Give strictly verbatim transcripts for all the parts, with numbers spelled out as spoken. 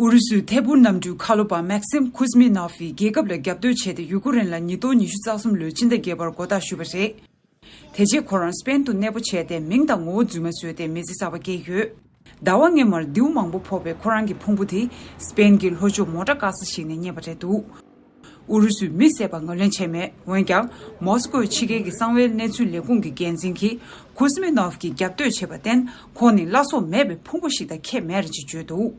ཨུ་རུ་སུའི་ཐད་འཕུར་གནམ་གྲུའི་ཁ་ལོ་པ་མེག་སིམ་ཁུ་སི་མི་ནོབ་ཀྱིས་རྒྱལ་ཁབ་ལ་རྒྱབ་གཏོད་བྱས་ཏེ། ཡུ་ཀེ་རེན་ལ་ཉིས་སྟོང་ཉི་ཤུ་རྩ་གསུམ་ལོའི་ཕྱི་ཟླ་བརྒྱད་པར་མགོ་བཏགས་ཞུས་པ་རེད། དེ་རྗེས་ཁོ་རང་སྤེན་དུ་གནས་སྤོ་བྱས་ཏེ། མིང་དང་ངོ་བོ་རྫུན་མ་བཟོས་ཏེ་མི་ཚེ་གསར་པ་སྐྱེལ་ཡོད། ཟླ་བ་སྔོན་མར་རྡེའུ་མང་པོ་ཕོག་པའི་ཁོ་རང་གི་ཕུང་པོ་དེ་སྤེན་གྱི་ལྷོ་ཕྱོགས་མོ་ཊ་ཀ་ས་ཞིག་ནས་རྙེད་པ་རེད་འདུག་ཨུ་རུ་སུས་མི་བསད་པར་ངོས་ལེན་བྱས་མེད། འོན་ཀྱང་། མོ་སི་ཀོའི་ཕྱི་རྒྱལ་གྱི་གསང་བའི་གནས་ཚུལ་ལས་ཁུངས་ཀྱི་འགན་འཛིན་གྱིས་ཁུ་སི་མི་ནོབ་ཀྱིས་རྒྱབ་གཏོད་བྱས་པར་བརྟེན། ཁོང་ནི་བླ་སྲོག་མེད་པའི་ཕུང་པོ་ཞིག་དང་ཁྱད་མེད་རེད་ཅེས་བརྗོད་འདུག་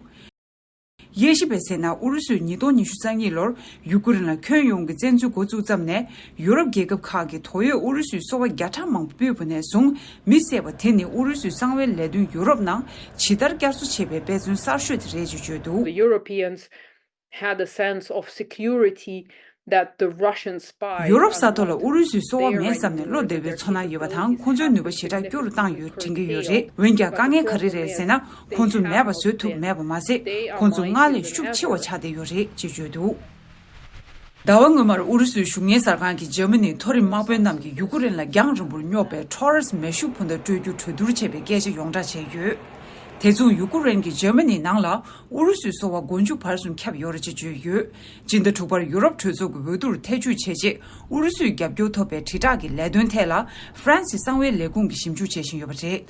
དབྱེ་ཞིབ་པས་ཟེར་ན། ཨུ་རུ་སུས་ཉིས་སྟོང་ཉི་ཤུ་རྩ་གཉིས་ལོར་ཡུ་ཀེ་རེན་ལ་ཁྱོན་ཡོངས་ཀྱི་བཙན་འཛུལ་འགོ་བཙུགས་ཙམ་ནས། ཡུ་རོབ་རྒྱལ་ཁབ་ཁག་གིས་དོ་ཡོད་ཨུ་རུ་སུའི་སོ་པ་བརྒྱ་ཕྲག་མང་པོ་སྤོས་པ་ནས་བཟུང་། མི་བསད་པ་དེ་ནི་ཨུ་རུ་སུའི་གསང་བའི་ལས་དོན་ཡུ་རོབ་ནང་ཇི་ལྟར་བསྐྱར་གསོ་བྱེད་པའི་དཔེ་མཚོན་གསར་ཤོས་དེ་རེད་ཅེས་བརྗོད་འདུག The Europeans had a sense of security that the Russian spies ཡུ་རོབ་ས་ཐོག་ལ་ཨུ་རུ་སུའི་སོ་པ་མེད་བསམ་ནས་བློ་བདེ་བའི་ཚོར་སྣང་ཡོད་པ་དང་། ཁོང་ཚོའི་ནུས་པ་ཞེ་དྲག་སྐྱོ་རུ་བཏང་ཡོད་དྲན་གྱི་ཡོད་རེད། འོན་ཀྱང་དཀའ་ངལ་ག་རེ་རེད་ཟེར་ན། ཁོང་ཚོ་མེད་པ་བཟོ་ཐུབ་མེད་པ་མ་ཟད། ཁོང་ཚོ་སྔར་ལས་ཤུགས་ཆེ་བ་ཆགས་བསྡད་ཡོད་རེད་ཅེས་བརྗོད་འདུག་ཟླ་བ་སྔོན་མར་ཨུ་རུ་སུའི་གཞུང་གཉེར་གསར་ཁང་གིས་འཇར་མ་ནིའི་མཐོ་རིམ་དམག་དཔོན་རྣམས་ཀྱིས་ཡུ་ཀེ་རེན་ལ་རྒྱང་རིང་པོར་སྙོབ་པའི་ཊོ་རེས་མེ་ཤུགས་འཕུར་མདའ་སྤྲོད་རྒྱུ་གྲོས་བསྡུར་བྱས་པའི་སྐད་ཆ་ཡོངས་བསྒྲགས་བྱས་ཡོད། དེ་མཚུངས་ཡུ་ཀེ་རེན་གྱིས་འཇར་མ་ནིའི་ནང་ལ་ཨུ་རུ་སུའི་སོ་པ་མགོ་མཇུག་བར་གསུམ་ཁྱབ་ཡོད་རེད་ཅེས་བརྗོད་ཡོད། སྤྱི་ཟླ་དྲུག་པར་ཡུ་རོབ་གྲོས་ཚོགས་ཀྱི་འོས་བསྡུར་ཐེ་བྱུས་བྱས་རྗེས། ཨུ་རུ་སུས་རྒྱབ་སྐྱོར་ཐོབ་པའི་དྲིལ་བསྒྲགས་ཀྱི་ལས་དོན་ཐད་ལ་ཧྥ་རན་སིའི་གསང་བའི་ལས་ཁུངས་ཀྱིས་ཞིབ་འཇུག་བྱེད་བཞིན་ཡོད་པ་རེད།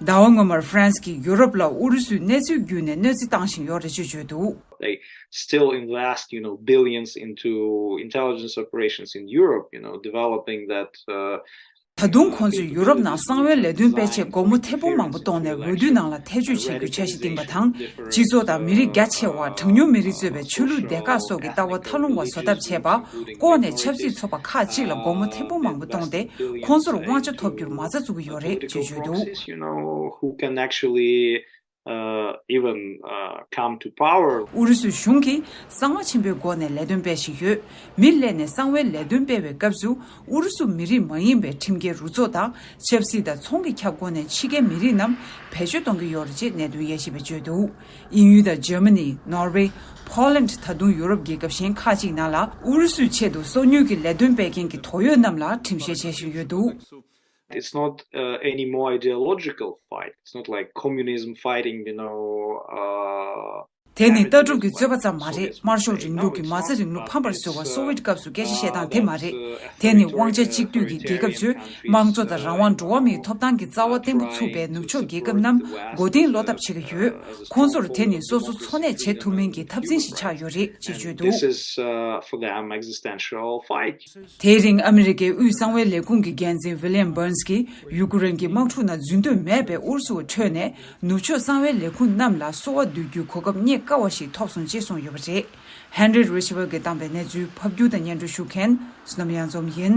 ཟླ་བ་སྔོན་མར་ཧྥ་རན་སི་གིས་ཡུ་རོབ་ལ་ཨུ་རུ་སུས་གནས་ཚུལ་བརྒྱུད་ནས་གནོད་འཚེ་བཏང་བཞིན་ཡོད་རེད་ཅེས་བརྗོད་འདུག They still invest, you know, billions into intelligence operations in Europe, you know, developing that, uh, ད་དུང་ཁོང་ཚོས་ཡུ་རོབ་ནང་གསང་བའི་ལས་དོན་སྤེལ་ཆེད་སྒོར་མོ་ཐེར་འབུམ་མང་པོ་བཏོན་ནས་འོས་བསྡུ་ནང་ལ་ཐེ་བྱུས་བྱེད་རྒྱུ་འཆར་གཞི་བཏིང་པ་དང་། སྤྱི་ཚོགས་དང་མི་རིགས་རྒྱ་ཆེ་བ། གྲངས་ཉུང་མི་རིགས་གཙོས་པའི་ཆོས་ལུགས་སྡེ་ཁག་སོགས་ཀྱི་ལྟ་བ་མཐའ་ལྷུང་བ་བཟོ་ཐབས་བྱས་པ། ལྐོག་ནས་ཆབ་སྲིད་ཚོགས་པ་ཁག་ཅིག་ལ་སྒོར་མོ་ཐེར་འབུམ་མང་པོ་བཏོན་ཏེ། ཁོང་ཚོར་དབང་ཆ་ཐོབ་རྒྱུར་མ་རྩ་འཛུགས་ཀྱི་ཡོད་རེད་ཅེས་བརྗོད་འདུག Countries, you know, who can actually, uh, even, uh, come to power. ཨུ་རུ་སུའི་གཞུང་གིས་གསང་བ་ཆེན་པོའི་སྒོ་ནས་ལས་དོན་སྤེལ་བཞིན་ཡོད། མི་སླེབས་ནས་གསང་བའི་ལས་དོན་སྤེལ་བའི་སྐབས་སུ། ཨུ་རུ་སུ་མི་རིགས་མ་ཡིན་པའི་ཁྲིམས་འགལ་རུ་ཚོགས་དང་། ཆབ་སྲིད་དང་ཚོང་གི་ཁྱབ་སྒོ་ནས་ཕྱི་རྒྱལ་མི་རིགས་རྣམས་བེད་སྤྱོད་གཏོང་གི་ཡོད་རེད་ཅེས་གནད་དོན་དབྱེ་ཞིབ་པས་བརྗོད་འདུག་དབྱིན་ཡུལ་དང་འཇར་མ་ནི། ནོར་ཝེ། ཕོ་ལན། ད་དུང་ཡུ་རོབ་རྒྱལ་ཁབ་གཞན་ཁག་ཅིག་ནང་ལ་ཨུ་རུ་སུའི་ཆེད་དུ་སོ་ཉུལ་གྱི་ལས་དོན་སྤེལ་མཁན་གྱི་དོགས་ཡོད་རྣམས་ལ་ཁྲིམས་བཤེར་བྱེད་བཞིན་ཡོད་འདུག It's not, uh, any more ideological fight. It's not like communism fighting, you know, uh, དེ་ནི་ལྟ་གྲུབ་ཀྱི་རྩོད་པ་ཙམ་མ་རེད། དམར་ཤོག་རིང་ལུགས་ཀྱིས་མ་རྩ་རིང་ལུགས་ཕམ་པར་བཟོ་བ། སོ་ཝེད་སྐབས་སུ་སྐད་ཆ་བཤད་སྟངས་དེ་མ་རེད། དེ་ནི་དབང་ཆ་གཅིག་སྡུད་ཀྱི་རྒྱལ་ཁབ་ཚོས་དམངས་གཙོ་དང་རང་དབང་འགྲོ་བ་མིའི་ཐོབ་ཐང་གི་རྩ་བ་བརྟན་པོ་ཚུགས་པའི་ནུབ་ཕྱོགས་རྒྱལ་ཁབ་རྣམས་མགོ་རྟིང་སློག་ཐབས་བྱེད་ཀྱི་ཡོད། ཁོང་ཚོར་དེ་ནི་སོ་སོ་འཚོ་གནས་བྱེད་ཐུབ་མིན་གྱི་འཐབ་འཛིང་ཞིག་ཆགས་ཡོད་རེད་ཅེས་བརྗོད་འདུག This is, uh, for them existential fight. དེའི་རིང་ཨ་མི་རི་ཀའི་དབུས་གསང་བའི་ལས་ཁུངས་ཀྱི་འགན་འཛིན་ཝི་ལི་ཡམ་བྷར་ནས་ཀྱིས་ཡུ་ཀེ་རེན་གྱི་དམག་འཁྲུག་ནང་འཛུལ་འདོད་མེད་པའི་ཨུ་རུ་སུ་བ་ཁྲོད་ནས། ནུབ་ཕྱོགས་གསང་བའི་ལས་ཁུངས་རྣམས་ལ་གསོལ་བ་འདེབས་རྒྱུའི་གོ་སྐབས་རྙེད་དཀའ་བ་ཞིག་ཐོབ་སོང་ཅེས་གསུངས་ཡོད་པ་རེད། ཧན་རི་རི་ཆར་ཝར་གྱིས་བཏང་པའི་གནས་ཚུལ་ཕབ་སྒྱུར་དང་སྙན་སྒྲོན་ཞུ་མཁན་བསོད་ནམས་གཡང་འཛོམས་ཡིན།